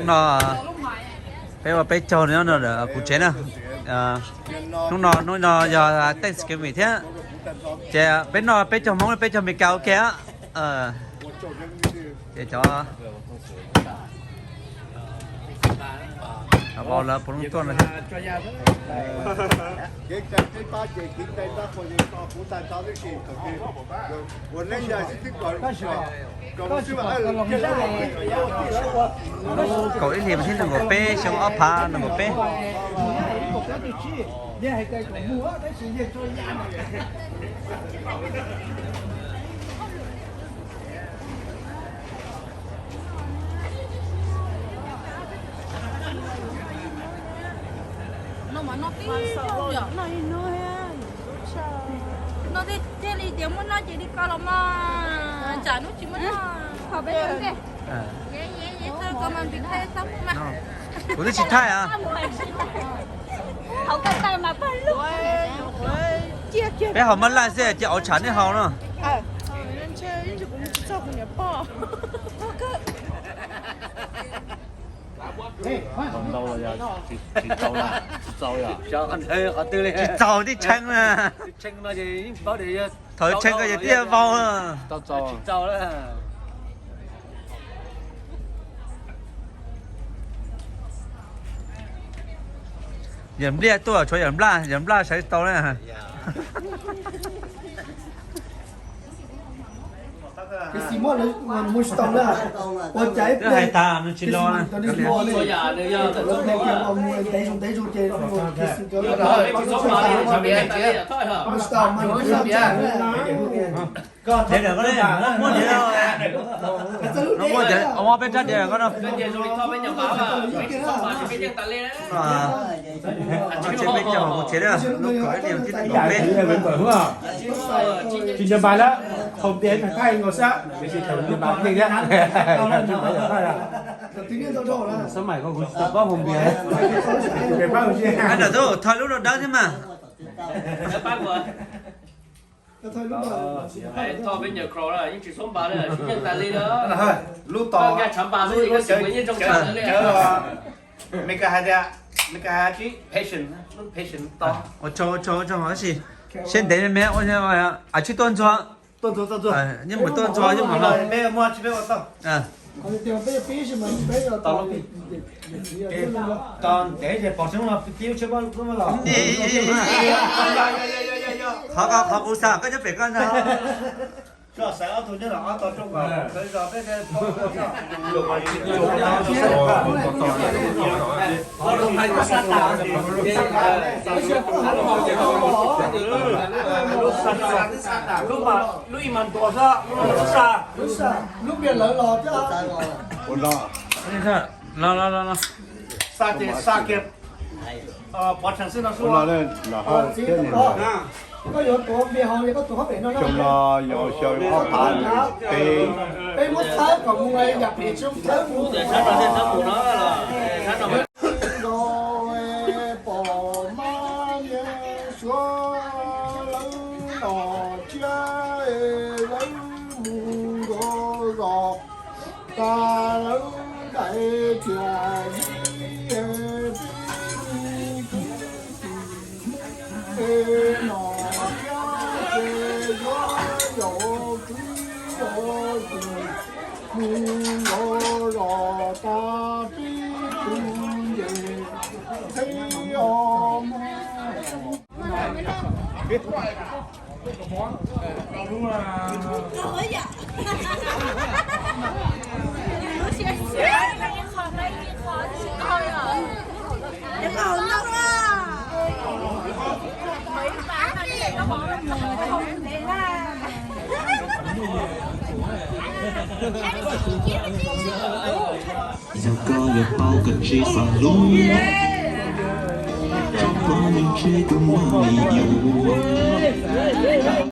No peb ua peb caug nyob no kuv tsev na. Hnub no hnub no yog Thanksgiving thiab, ces peb noj peb caug Hmoob peb caug Meskas ua ke. Ces cov vau lawv puav leej tuaj no thiab. Kaum ib hlis mas thiab nees nkaum peb, xyoo ob phav nees nkaum peb. No mas noj tib noj yom. Noj thiaj li tias muaj noj ces li ko los mas, tsam hnub tsis muaj noj. Kuv twb tsis thaij a. Peb haus mab laj xwb ces auv tshav nej haus no. Tau ntau los yog tsis txaus? Tsis txaus, tib tshee na. Thaum tshee ko ces twb vau. Yawm Npliaj tuaj, tshuav Yawm Nplaj, Yawm Nplaj sawv tau na. Twb hais tas nws tsis los na. Ntev lawm, muab ntev, no muab peb rab ntev lawm ko no. Tsis peb caug kuv tsev, lub kaum ib hlis tib kaum peb. Tsis nco npas lawm, haus npias thaij nkaus xwb, tsis nco npas thiab. Xab maim ko kuv tsis tau paub haus npias. Ntawm tub thawj lub dawb dawb thiab mas. Thawj peb nyuam kro yeej tsis xub npas li, tsis nyeej tas li. Lub tos nkag tshav npas xwb, lub cawv, Meskas hais tias, Meskas hais tsis patient, lub patient to. Ua tsaug, ua tsaug, ua tsaug tab sis siab ntev me me, a tsis tuaj ntxuag. Tuaj ntxuag, tuaj ntxuag. Yeej mus tuaj ntxuag, yeej mus no. Tos ntev ces pom tseeb no pib lub tsheb pob lub los. Qhov ko qhov kuv xav koj nyob pem koj ntag. Lub ib mas ntuas xwb, lub sa, lub sa, lub npias lawv los thiab. Los, los, los, los. Xa ces xa kiag pov tseg xwb no xwb. Koj yuav tuav npias hauv li koj tuav qhov pem no na. Xyoo no yog xyoo ob phav nees peb. Peb muab txhawb kom mus yam phem tsis txhawb mus. Pom mab niag suav lawv los tsiab lawv mus nkaus zos. Tas lawv daim tias yib peb mi kwv tij Hmoob e no thiab ces yuav yaum kwv yaum tij mus nkaus zos tas peb tus nce txheb os mog. Yog koj yuav paub koj tsis xav hlub, rau qhov nyob ntshe kuv muaj me nyuam.